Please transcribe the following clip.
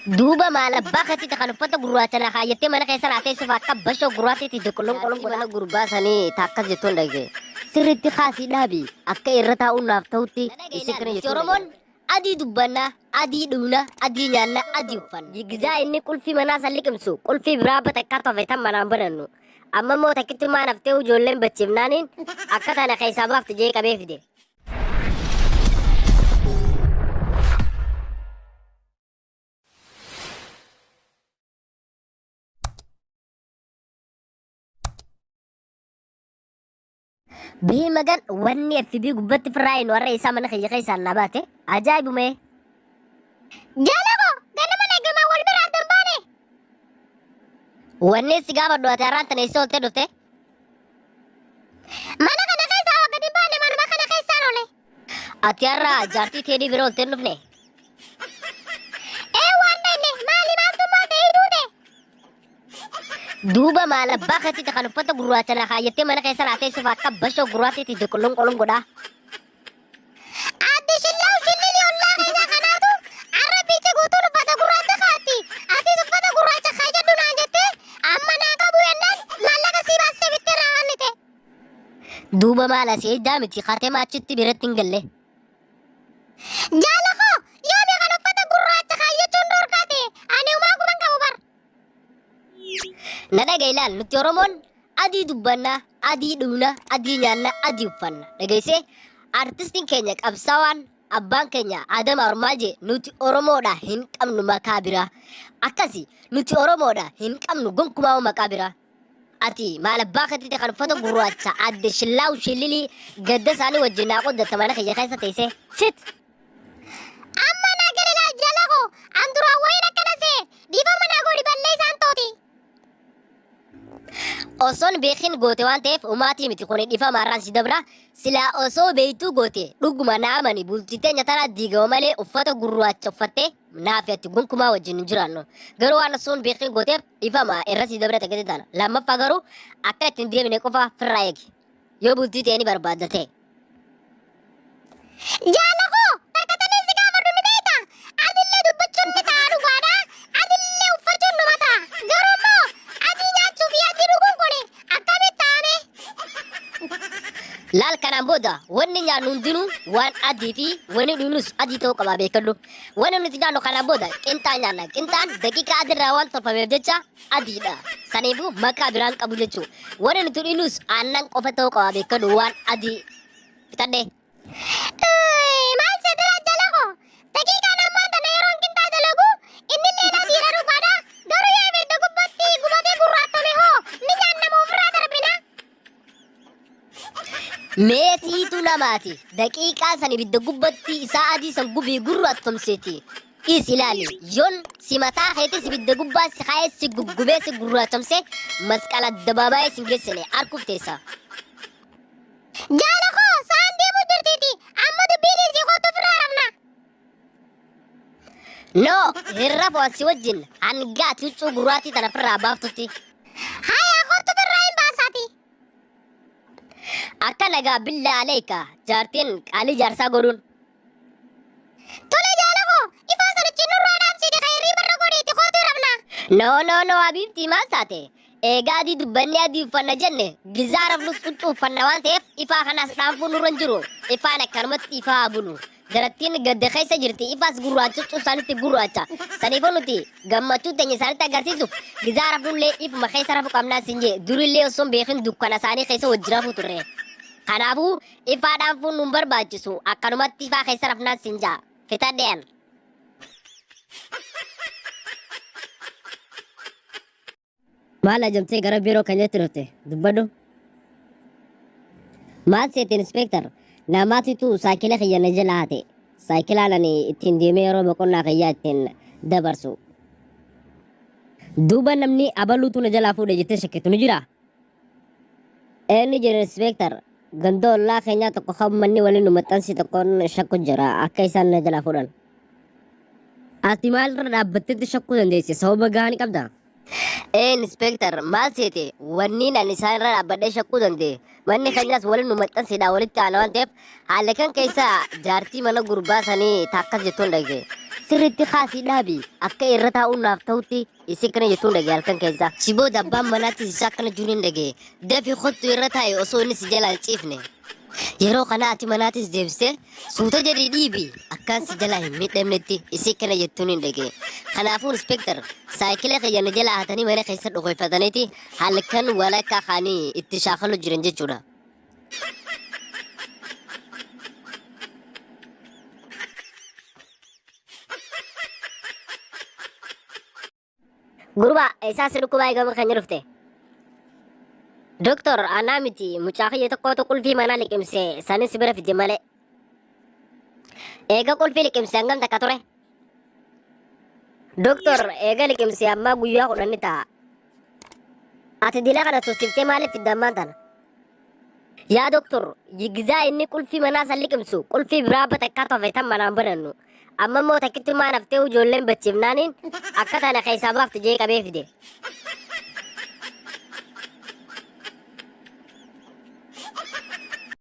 Duuba maal abbaa keetiiti kan uffata gurraacha na kaayyattee mana keessa naa teessuuf akka bashoo gurraattiitti joqolloon qolon godha. Mana gurbaa sanii taakkas jettuun dhage. Sirriitti kaasii dhaabi akka irra taa'uun naaf ta'utti isii kana jettuun Oromoon adii dubbanna, adii dhugna, adii nyaanna, adii uffanna. Gizaa inni qulfii manaa san liqimsu qulfii biraa batakkaa tofe tan manaan banannu. Amma immoo takkittummaan haftee ijoolleen bachiifnaaniin akka tana keessaa baaftu jee qabee fide. Bihii magan wanni FB gubbatti firraa inu har'a isaa mana kiyya keessaan na baate ajaa'ibumee. Jaalako ganama eegamaa wal bira adda hin baane. Wanni si gaafadhu ati har'aan tana eessa ooltee dhufte? Mana kana keessaa waa gadi hin baane manuma kana keessaan oole. Ati har'a jaartii teedii bira ooltee hin dhufne? Ee waan dhayne maali maaltu maal ta'ee duute. Duuba maal abbaa keetiiti kan uffata gurraacha na kaayyattee mana keessa naa teessuuf akka bashoo gurraattiitti joqolloon qolon godhaa. Aadde Shillaaw Shillilii ollaa keenya kanaatu har'a biicha guutuun uffata gurraacha kaatti. Atis uffata gurraacha kaayyadhu naan jettee amma naa qabu jennaan maallaqa sii baastee bittee naa kennite. Duuba maal asii ejjaa miti kaatee achitti biratti hin galle. Jaala koo yoomi kan uffata gurraacha kaayyachuun dhorkaa ta'e ani homaa quban qabu bar. Na dhaga'i ilaal nuti Oromoon adii dubbanna, adii dhugna, adii nyaanna, adii uffanna. Dhageessee artistiin keenya qabsaawaan abbaan keenya Adam Armaal jee nuti Oromoodha hin qabnu maqaa biraa. Akkasi nuti Oromoodha hin qabnu gonkumaa maqaa biraa. Ati maal abbaa keetitti kan uffata gurraacha adde shillaawu shillilii gadda isaanii wajjin naa qoddatta mana kiyya keessa teessee. Shit! Amma naa gadi laal jala koo an duraan wayiin akkana see dhiifama naa godhi ballee isaan tooti. Osoon beekin goote waan ta'eef umaatii miti kun dhifama har'aan si dabra. Silaa osoo beektuu goote dhuguma naa amani bultii teenya tanaa diigama malee uffata gurraacha uffattee naaf ati gonkumaa wajjin hin jiraannu. Garuu waan osoon beekin gooteef dhifama irra si dabra takkatti taana. Lammaffaa garuu akka ittiin deemne qofa firraa eegi. Yoo bultii ta'e ni barbaadda ta'e. Jaala koo takka tanii si gaafadhu ni beekta. Adillee dubbachuun ni ta'a dhugaadha. Adillee uffachuun numa ta'a. Garuu immoo adii nyaachuu fi adii dhuguun kun akkamitti ta'ame? Laal kanaan booda wanni nyaannu hundinuu waan adii fi wanni dhugnus adii ta'uu qaba beekadhu. Wanni nuti nyaannu kanaan booda qinxaa nyaanna. Qinxaan daqiiqaa adiirraa waan tolfameef jecha adiidha. Saniifuu maqaa biraan qabu jechuudha. Wanni nuti dhugnus aannan qofa ta'uu qaba beekadhu waan adii. Fitadhee. Maal seetara jala koo daqiiqaan ammaan tana yeroon qinxaa dalagu innillee adiidha dhugaadha. Garuu yoo ibidda gubbatti gubatee gurraattame hoo ni nyaannama ofirraa darbina. Meesiitu namaati. Daqiiqaa san ibidda gubbatti isaa adii san gubii gurraattomseeti. Is ilaali. Yoon si mataa keetis ibidda gubbaa si kaa'ee si guggubee si gurraattomse masqala addabaabaayii sin geessine arguuf teessa. Jaala koo sa'aan deemuu jirtiiti amma dubbiin isii kootu ofirraa rafna. No, hin rafu an si wajjin hanga ati huccuu gurraattii tana ofirraa baaftutti. Haya kootu ofirraa hin baasaati. Akka nagaa billaa aleeka jaartiin qaalii jaarsaa godhuun. Tole jaala koo ifaa sanichi nurraa dhaamsiiti kan hirriiba irra godhiiti kootu rafna. No, no, no, habiibtii maal taate? Egaa adii dubbannee adii uffanna jenne gizaa rafnus huccuu uffanna waan ta'eef ifaa kanaas dhaamfuun nurra hin jiru. Ifaan akkanumatti ifaa haa bulu. Jarattiin gadda keessa jirti ifaas gurraacha huccuu isaanitti gurraacha. Saniifuu nuti gammachuu teenya isaanitti agarsiisuuf gizaa rafnullee ifuma keessa rafu qabnaa siin jee durillee osoo hin beekin dukkana isaanii keessa wajji rafuu turre. Kanaafuu ifaa dhaamfuun nun barbaachisu akkanumatti ifaa keessa rafnaan siin jaa. Fitadhe an. Maal ajamtee gara biiroo keenyatti dhufte? Dubbadhu. Maal seete inspektar? Namaatitu saayikila kiyya na jala hate. Saayikilaan ani ittiin deemee yeroo boqonnaa kiyyaa ittiin dabarsu. Duuba namni abaluutu na jalaa fuudhe jettee shakkitu ni jiraa? Eenyu jira inspektar? Ganda ollaa keenyaa tokko kan manni waliin nu maxxansi tokkoon shakku jira akka isaan na jalaa fuudhan. Ati maalirra dhaabbatteetti shakkuu dandeesse? Sababa gahaa ni qabdaa? Ee inspektar maal seete wanniin ani isaan irra dhaabbadhee shakkuu danda'e manni keenyas waliin nu maxxansiidha walitti aana waan ta'eef haala kan keessa jaartii mana gurbaa sanii taakkas jettuun dhage Sirriitti kaasii dhaabi akka irra taa'uun naaf ta'utti isii kana jettuun dhagaye halkan keessa. Si booda abbaan manaattis isaa akkana juun hin dhagaye. Dafi kottu irra taa'e osoo inni si jalaa hin ciifne. Yeroo kana ati manaatis deebisee suuta jedhii dhiibi akkaan si jalaa hin miidhamnetti isii kana jettuun hin dhagaye. Kanaafuu inspektar saayikila kiyya na jalaa hatanii mana keessa dhokoyfataniiti halkan walakkaa kaanii itti shaakalu jiran jechuudha. Gurbaa isaa si dhukkubaa eegama kan dhufte. Doktor anaa miti mucaa kiyya tokkotu qulfii manaa liqimse sanis bira fide malee. Eega qulfii liqimse hangam takka ture? Doktor eega liqimse ammaa guyyaa 10 ni ta'a. Ati dila kana tusiftee maaliif fidda ammaan tana? Yaa doktor gizaa inni qulfii manaa san liqimsu qulfii biraa batakkaa tofe tan manaan banannu. Amma immoo takkittummaa naftee ijoolleen bachiifnaaniin akka tana keessaa baaftu jee qabee fide.